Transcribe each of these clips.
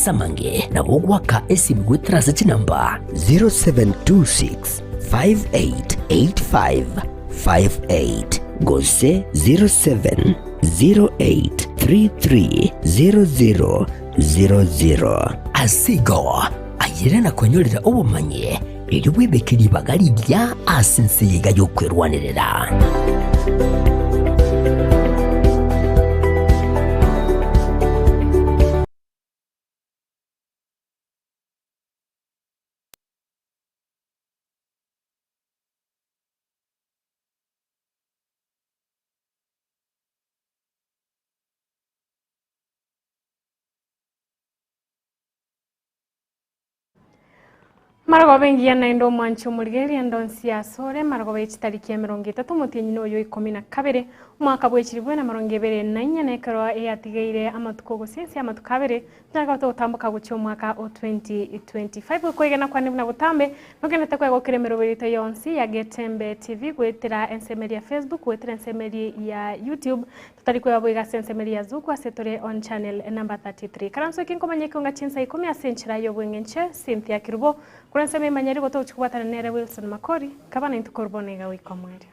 Ase amange nabo ogoaka esimi goetera ase chinamba 0726 5885 58 gose 0708 330000. Ase igo, ayere na kwenyorera obomanyi, erio bwebeke ribaga rigiya ase ense eye iga y'okwerwanerera. Marogoba engiya naende omwanche omorigereria ende onsi asore, marogoba ye chitariki emerongo etato omotienyi noyo ikomi na kabere, omwaka bw'echilifu na emerongo ebere na inye, na ekero eyatigeire amatuko gose ense y'amatuko abere, tonyare koba togotamboka gochia omwaka o 2025. Okwegena kwane buna botambe, nogenderete kwegokera emeroberi yaito yonsi ya Getembe TV goetera ensemo eria ya Facebook, goetera ensemo eria ya YouTube, Totari kweba boigo ase ensemo eria ya Zuku ase tore on channel number 33. Karanso eke nkomanya ekeonga chinsa ikomi ase enchera y'obweng'enche Cynthia Kerubo. Korwa ensemo emanya eria gotogochia kobwatana nere Wilson Makori, kaba naintwe korwa bono iga goika omoerio.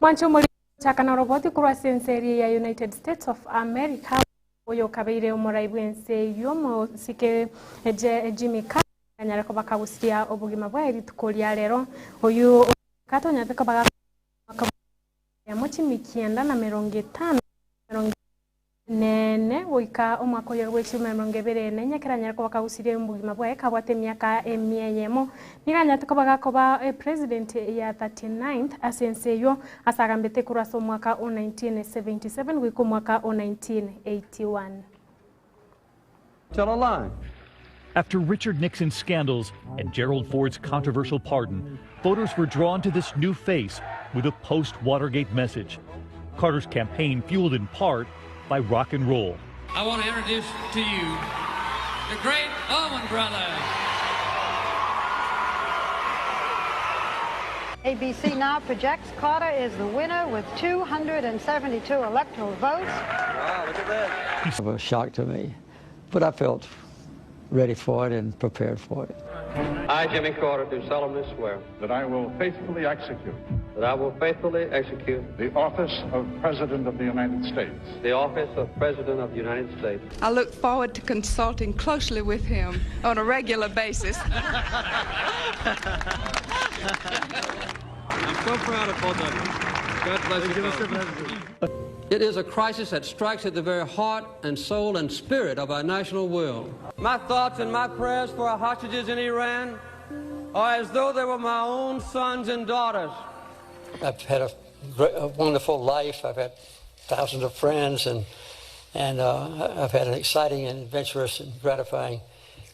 Mwanche omorimo gochaka na oroboti korwa ase ense eria ya United States of America oyo okabeire omorai bw'ense eyio omosike Jimmy Carter anyare koba kagusiria obogima bwaye rituko ria rero. Oyio Carter onyarete koba gakobaa chimikienda na merongo etano na Nene, goika omwaka oria bw'echirumi na emerongo ebere ene, ekero anyare koba kagusirie obogima bwaye kabwate emiaka emia eyemo, nigo anyarete koba gakoba epresident ya 39th ase ense eyio, ase agambete korwa ase omwaka o 1977 goika omwaka o 1981. Tell a lie. After Richard Nixon's scandals and Gerald Ford's controversial pardon, voters were drawn to this new face with a post Watergate message. Carter's campaign fueled in part by rock and roll. I want to introduce to you the great Allman Brothers. ABC now projects Carter is the winner with 272 electoral votes. Wow, look at that. It was a shock to me, but I felt ready for it and prepared for it. I, Jimmy Carter, do solemnly swear that I will faithfully execute that I will faithfully execute the office of President of the United States. The office of President of the United States. I look forward to consulting closely with him on a regular basis. I'm so proud of both of you. God bless you both. It is a crisis that strikes at the very heart and soul and spirit of our national will. My thoughts and my prayers for our hostages in Iran are as though they were my own sons and daughters. I've had a, a wonderful life. I've had thousands of friends, and and uh, I've had an exciting and adventurous and gratifying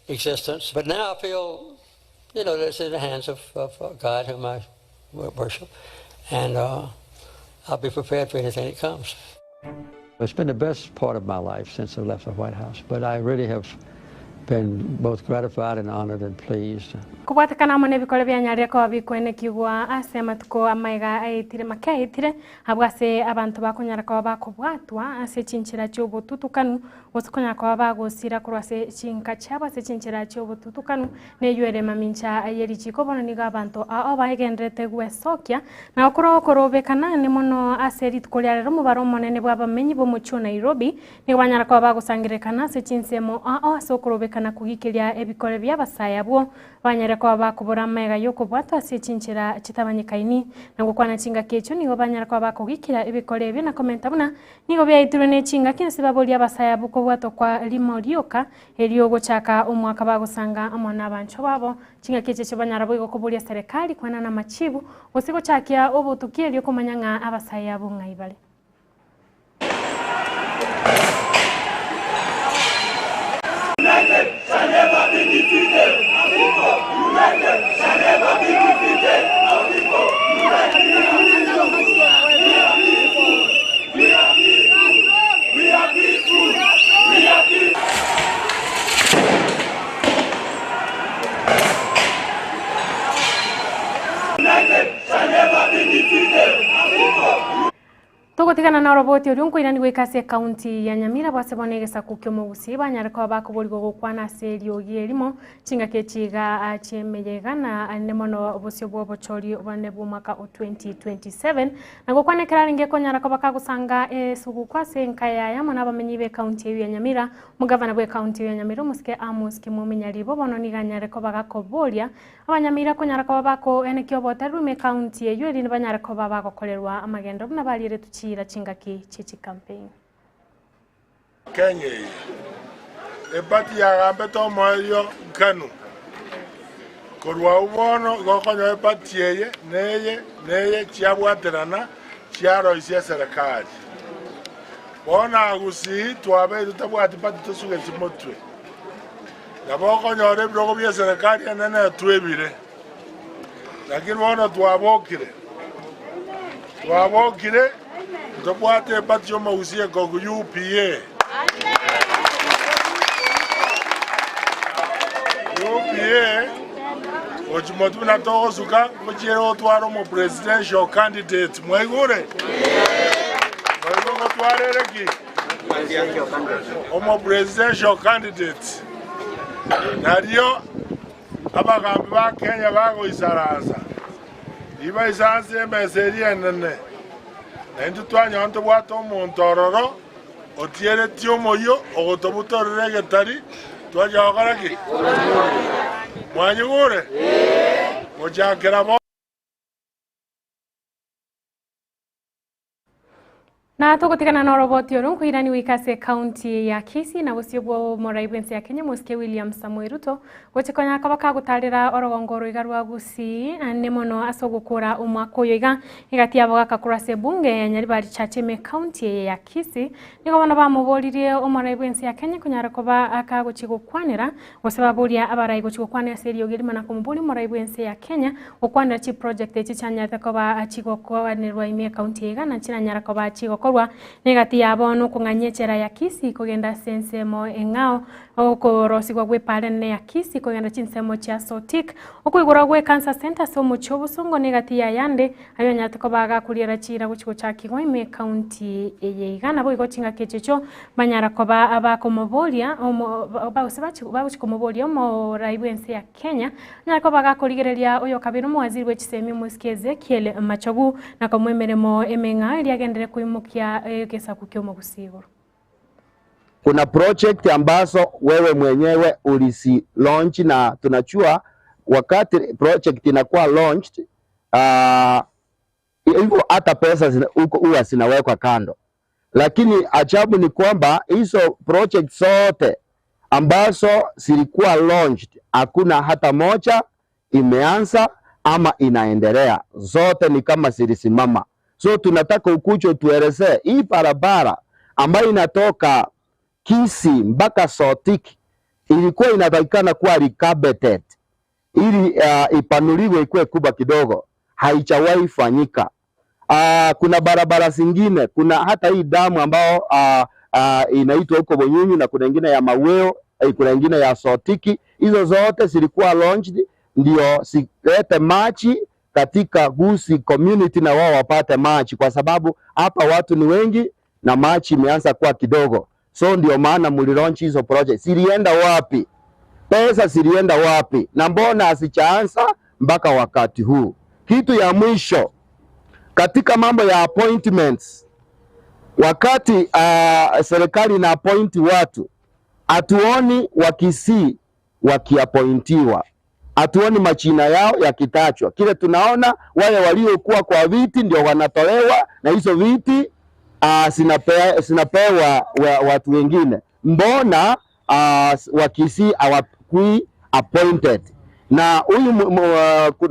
existence. But now I feel, you know, that it's in the hands of, of God, whom I worship, and uh, I'll be prepared for anything that comes. It's been the best part of my life since I left the White House, but I really have been both gratified and honored and pleased. Kobwatekana amo nebikore bianyarire koba bikoenekigwa ase amatuko amaiga aetire make aetire, abwo ase abanto bakonyara koba bakobwatwa ase chinchera chi'obotutukanu, gose konyara koba bagosira korwa ase chinka chiabo ase chinchera chi'obotutukanu, Neyio ere mamincha ye richiiko bono nigo abanto ao bagendererete gwesokia, na gokora okorobekana ang'e mono ase rituko ria rero omobaro omonene bw'abamenyi b'omochie o Nairobi nigo banyara koba bagosangererekana ase chinsemo ao ase okorobekana kogikeria ebikore bi'abasae abwo banyare koba bakobora amaiga y'okobwatwa ase chinchera chitabanyekaini na gokwana chingaki echio nigo banyara koba bakogikera ebikore ebio na komenta buna nigo biaitirwe ne chingaki ase baboria abasae abwo. kobwatokwa rimo rioka erio gochaka omwaka bagosanga amo nabanchwa babo. Chingaki echi echio banyara boigo koboria serikali koenana amachibu gose gochakia obotuki erio komanya ng'a abasae abo ng'ai bare. Togotigana na oroboti oria nkoirani goika ase ekaunti ya Nyamira bwase bono egesaku kia omogusii banyare koba bakoborigwa gokwana ase eriogi erimo chingaki echi iga chi'emeyega na ane mono obosio bwa obochori bwane bwa omwaka o 2027 na gokwana ekero arenge konyara koba kagosanga esuguku ase enka yaye amo na abamenyi b'ekaunti eyio ya Nyamira. Omogavana bw'ekaunti eyio ya Nyamira omosike Amos Kimumi Nyaribo bono nigo anyare koba gakoboria Abanyamira konyara koba bakoenekia obotereri ime ekaunti eyio erinde banyare koba bagokorerwa amagendo buna barieretwe chiira chingaki chie chicampaign. Kenya eye ebati yagambete omoerio Nkanu. Korwa agwo bono igo okonyora ebati eye neye neye chiabwaterana chiaroisia eserekari. Bono Agusii twabeire totabwati bati tosugeti motwe. Nabo okonyora ebirogo bi'eserekari enene etwebire, lakini bono twabokire, twabokire ntobwate ebati y'omogusii ekogu UPA. UPA gochi motwe buna togosuka ngochiere gotwara omo presidential candidate mwaigure? Mwaigure ngotwara ere ki? Omo presidential candidate nario abagambi ba Kenya bagoisaransa ribaisaranse emesa eria enene na intwe twanyora ntobwate omonto ororo otieretie omoyio ogotobutorera egetari twachia gokora ki? Mwanyigure? Gochakera bono. Na togotigana na oroboti oro nkoirani goika ase ekaunti ya Kisii na bosio bwa omorai bw'ense ya Kenya Mosike William Samoei Ruto gochia konya koba kagotarera orogongo oro iga rwa Gusii ane mono ase ogokora omwaka oyo iga egati yabo gakakorwa ase ebunge ya Nyaribari Church ime ekaunti eye ya Kisii. Nigo bono bamoboririe omorai bw'ense ya Kenya konyara koba akagochia gokwanera Gose baboria abarai gochia gokwana ase eriogi erimo na komoboria omorai bw'ense ya Kenya gokwanera chiproject echi chianyarete koba chigokwanerwa ime ekaunti eye iga na chiranyara koba chigokorwa negati yabo nokong'anyia echela ya Kisii kogenda ase ensemo eng'ao okorosigwa gw'epaara enene ya Kisii kogenda chinsemo chia Sotik okoigorwa gwe Cancer Centre ase omochie obosongo negati y'ayande Ayio anyarete koba agakoriera chiira gochia gochakigwa ime ekaunti eye iga. Naboigo chingaki echio echio banyara koba abakomoboria gose bagochia komoboria omorai bw'ense ya Kenya, anyare koba agakorigereria oyokabere omowaziri bwe chisemi omosike Ezekiel Machogu na komoa emeremo emeng'ao eria agenderere koimokia egesaku ki'omogusii igoro. Kuna project ambazo wewe mwenyewe ulisi launch na tunajua wakati project inakuwa launched hivyo hata pesa huwa zinawekwa kando, lakini ajabu ni kwamba hizo project zote ambazo zilikuwa launched hakuna hata moja imeanza ama inaendelea, zote ni kama zilisimama. So tunataka ukuje utuelezee hii barabara ambayo inatoka Kisii mpaka Sotik ilikuwa inatakikana kuwa recarpeted ili ipanuliwe ikuwe kubwa kidogo, haijawahi fanyika. Kuna barabara zingine, kuna hata hii damu ambao inaitwa huko Bonyunyu na kuna ingine ya Maweo, kuna ingine ya Sotiki. Hizo zote zilikuwa launched ndio zilete maji katika Gusii community na wao wapate maji, kwa sababu hapa watu ni wengi na maji imeanza kuwa kidogo. So ndio maana mlilaunch hizo project. Zilienda wapi? Pesa zilienda wapi? Na mbona hazijaanza mpaka wakati huu? Kitu ya mwisho katika mambo ya appointments, wakati serikali ina appoint watu, hatuoni Wakisii wakiapointiwa, hatuoni majina yao yakitajwa. Kile tunaona wale waliokuwa kwa viti ndio wanatolewa na hizo viti zinapewa watu wengine. Mbona Wakisii hawakui appointed? Na huyu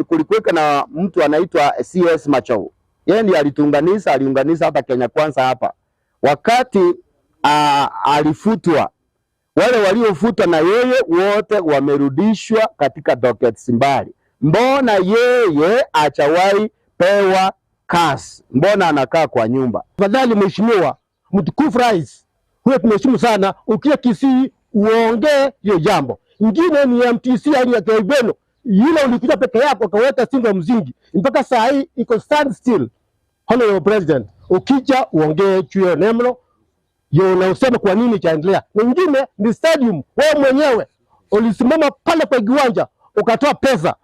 kulikuweka na mtu anaitwa CS Machou, yeye ndiye alituunganisha, aliunganisha hata Kenya Kwanza hapa. Wakati alifutwa, wale waliofutwa na yeye wote wamerudishwa katika dockets mbali. Mbona yeye hajawahi pewa kazi? Mbona anakaa kwa nyumba? Tafadhali mheshimiwa mtukufu rais, huyo tunaheshimu sana, ukija Kisii uongee hiyo jambo. Ingine ni MTC hali ya Keibeno, ile ulikuja peke yako ukaweka singo mzingi mpaka saa hii iko stand still. Honorable President, ukija uongee juu ya neno yo na useme kwa nini chaendelea. Nyingine ni stadium, wewe mwenyewe ulisimama pale kwa kiwanja ukatoa pesa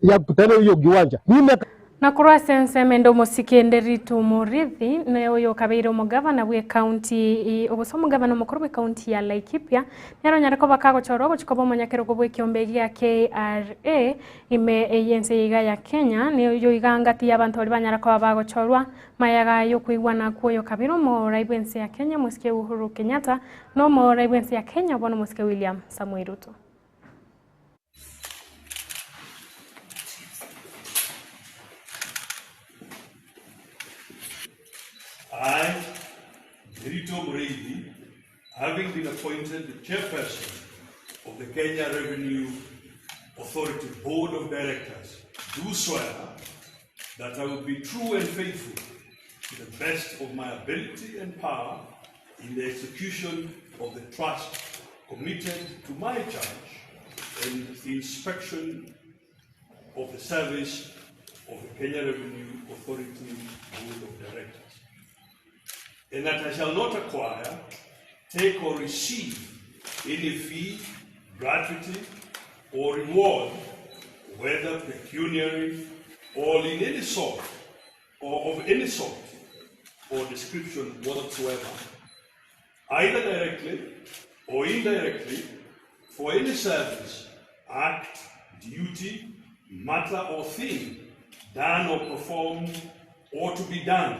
ya kutengeneza hiyo kiwanja. Mimi Na korwa ase ensemo ende omosike Nderitu Murithi ne oyo okabeire omogavana bwe county gose omogavana omokoro bwe county ya Laikipia nere onyare koba kagochorwa ogochia koba omonyakerogo bw'ekiombe gia KRA ime y'ense eye iga ya Kenya ne oyo iga ngati y'abanto baria banyara koba bagochorwa mayaga y'okoigwana kwa oyo okabeire omorai bw'ense ya Kenya omosike Uhuru Kenyatta na omorai bw'ense ya Kenya bono omosike William Samoei Ruto. I, Ndiritu Muriithi, having been appointed the chairperson of the Kenya Revenue Authority Board of Directors, do swear that I will be true and faithful to the best of my ability and power in the execution of the trust committed to my charge and the inspection of the service of the Kenya Revenue Authority Board of Directors, and that I shall not acquire, take or receive any fee, gratuity, or reward, whether pecuniary or in any sort, or of any sort or description whatsoever, either directly or indirectly, for any service, act, duty, matter or thing done or performed or to be done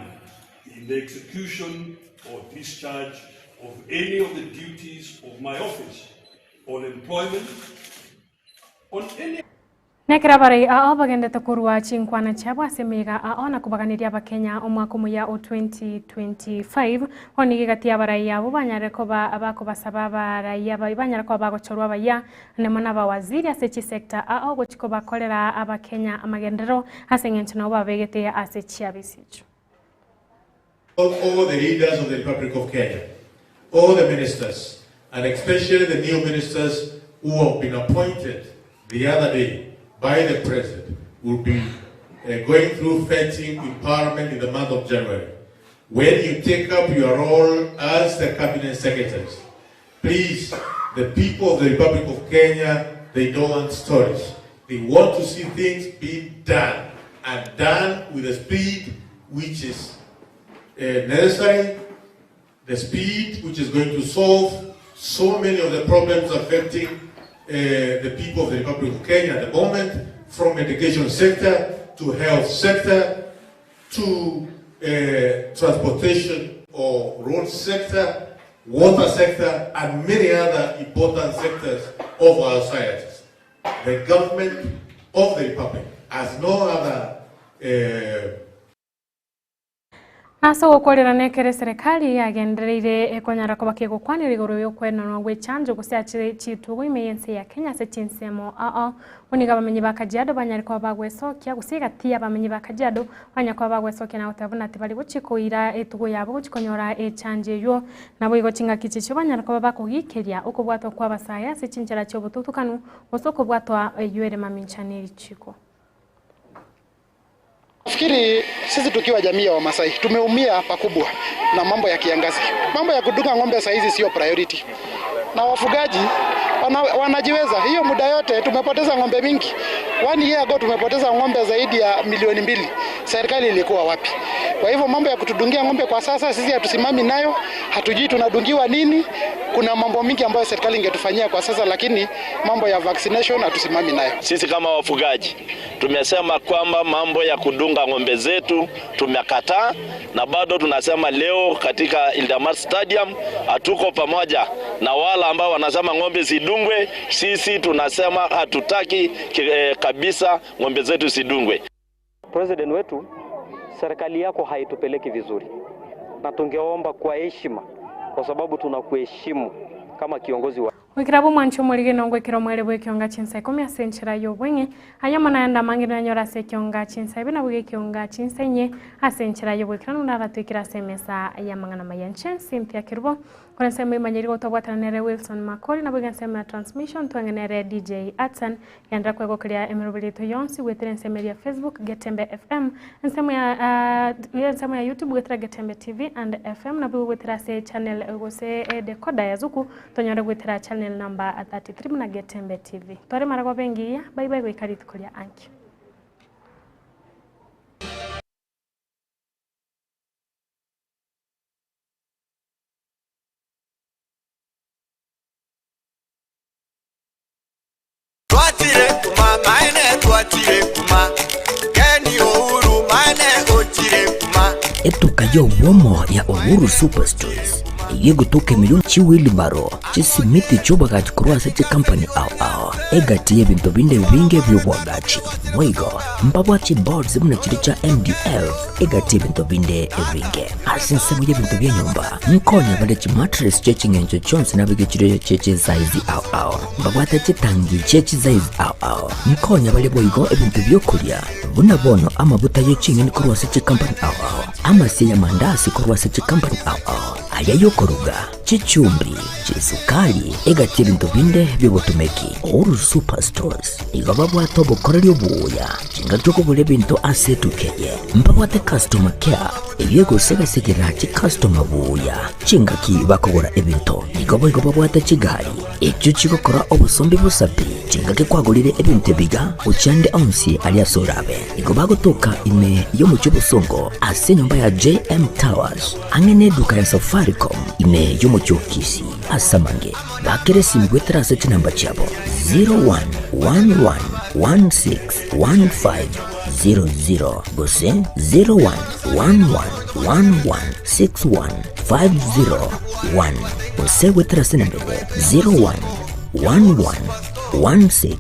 in the execution or discharge of any of the duties of my office on employment on any Nekero abarai ao bagendete korwa chinkwana chiabo ase emeyega ao na kobaganeria Abakenya omwaka omoyia o 2025, bono nigo egati y'abarai abwo banyare koba bakobasaba abarai aba banyare koba bagochorwa abayia nemo nabawaziri ase chisector ao gochia kobakorera Abakenya amagenderero ase eng'encho nabo babegete ase chiabisi echio. All the leaders of the Republic of Kenya, all the ministers, and especially the new ministers who have been appointed the other day by the president, will be going through vetting empowerment in the month of January. When you take up your role as the cabinet secretaries, please, the people of the Republic of Kenya, they don't want stories. They want to see things being done, and done with a speed which is necessary, the speed which is going to solve so many of the problems affecting the people of the Republic of Kenya at the moment, from education sector to health sector to transportation or road sector, water sector, and many other important sectors of our societies. The government of the Republic has no other Ase ogokorera nekero eserekari yagendereire ekonyara koba kegokwanera igoro y'okwenanwa gwe chanjo gose ase chitugo ime y'ense ya Kenya ase chinsemo ao ao. Nigo abamenyi ba Kajiado banyare koba bagwesokia gose egati y'abamenyi ba Kajiado banyare koba bagwesokia na goteba buna tibari gochia koira etugo yabo gochia konyora echanjo eywo. Naboigo chingaki chichio banyare koba bakogikeria okobwatwa kwa abasae ase chinchera chi'obotutukanu gose okobwatwa eywo ere mamincha ne richiko. Nafikiri sisi tukiwa jamii ya Wamasai tumeumia pakubwa na mambo ya kiangazi. Mambo ya kudunga ng'ombe saa hizi sio priority, na wafugaji wanajiweza. Hiyo muda yote tumepoteza ng'ombe mingi. One year ago tumepoteza ng'ombe zaidi ya milioni 2. Serikali ilikuwa wapi? Kwa hivyo mambo ya kutudungia ng'ombe kwa sasa sisi hatusimami nayo, hatujui tunadungiwa nini. Kuna mambo mingi ambayo serikali ingetufanyia kwa sasa, lakini mambo ya vaccination hatusimami nayo. Sisi kama wafugaji tumesema kwamba mambo ya kudunga ng'ombe zetu tumekataa, na bado tunasema leo katika Ildamat Stadium hatuko pamoja na wala ambao wanasema ng'ombe zidungwe. Sisi tunasema hatutaki kabisa ng'ombe zetu zidungwe. President wetu, serikali yako haitupeleki vizuri, na tungeomba kwa heshima, kwa sababu tunakuheshimu kama kiongozi wa Gwikira bomwancho omorige nogwekera omwere bw'ekionga chinsa ikomi ase enchera ya obweng'e, aya mono naende amange nonyore ase ekionga chinsa ibere nabo gekionga chinsa inye ase enchera ya obwekeranu naratwekire ase emesa y'amang'ana amaya. Inche Cynthia Kerubo, kore ensemo emanyeri gotobwatana nere Wilson Makori, nabo iga ensemo ya transmission twang'e nere DJ Atsan, Genderera kwegokeria emeroberi yaito yonsi goetera ensemo eria ya Facebook Getembe FM, ensemo ya ensemo ya YouTube goetera Getembe TV and FM, naboigo goetera ase channel gose edecoder ya Zuku tonyore goetera channel number 33 buna Getembe TV. Tware maragoba engiya, bye bye goika rituko ria ankio. Twachire kuma maene twachire kuma Keni Uhuru maene ochire kuma. Etuka y'obwomo ya Uhuru Superstores eyio egotoka emilioni chiwilibaro chisimiti chi'obwagachi korwa ase chikampani ao ao egati y'ebinto binde ebinge bi'obwagachi. Boigo mbabwate chiboards buna chiria chia MDF egati y'ebinto binde ebinge. Ase ensemo y'ebinto bi'enyomba nkonya bare chimattress chie ching'encho chionsi nabeke chiria chie chisaizi ao ao. Mbabwate chitangi chie chisaizi ao ao. Nkonya bare boigo ebinto bi'okoria, buna bono amabuta ye ching'eni korwa ase chikampani ao ao, amasie y'amandasi korwa ase chikampani ao ao, aria y'okoruga, chichumbi, chisukari, egati y'ebinto binde bi'obotomeki. Uhuru Super Stores nigo babwate obokoreri obuya chingaki okogora ebinto ase etuka eye. Mbabwate customer care eyio egosegasegera chicustomer buya chingaki bakogora ebinto. Nigo boigo babwate chigari Echio chigokora obosombe bosa pi, chingaki kwagorire ebinto ebiga gochia ande onsi aria ase orabe. Nigo bagotoka ime y'omochie obosongo ase enyomba ya JM Towers, ang'e neduka ya Safaricom ime y'omochie o Kisii. Ase amange, bakera esimi goetera ase chinamba chiabo 0111161500 gose 01111161 501 gose goetera ase enamba eye 011116.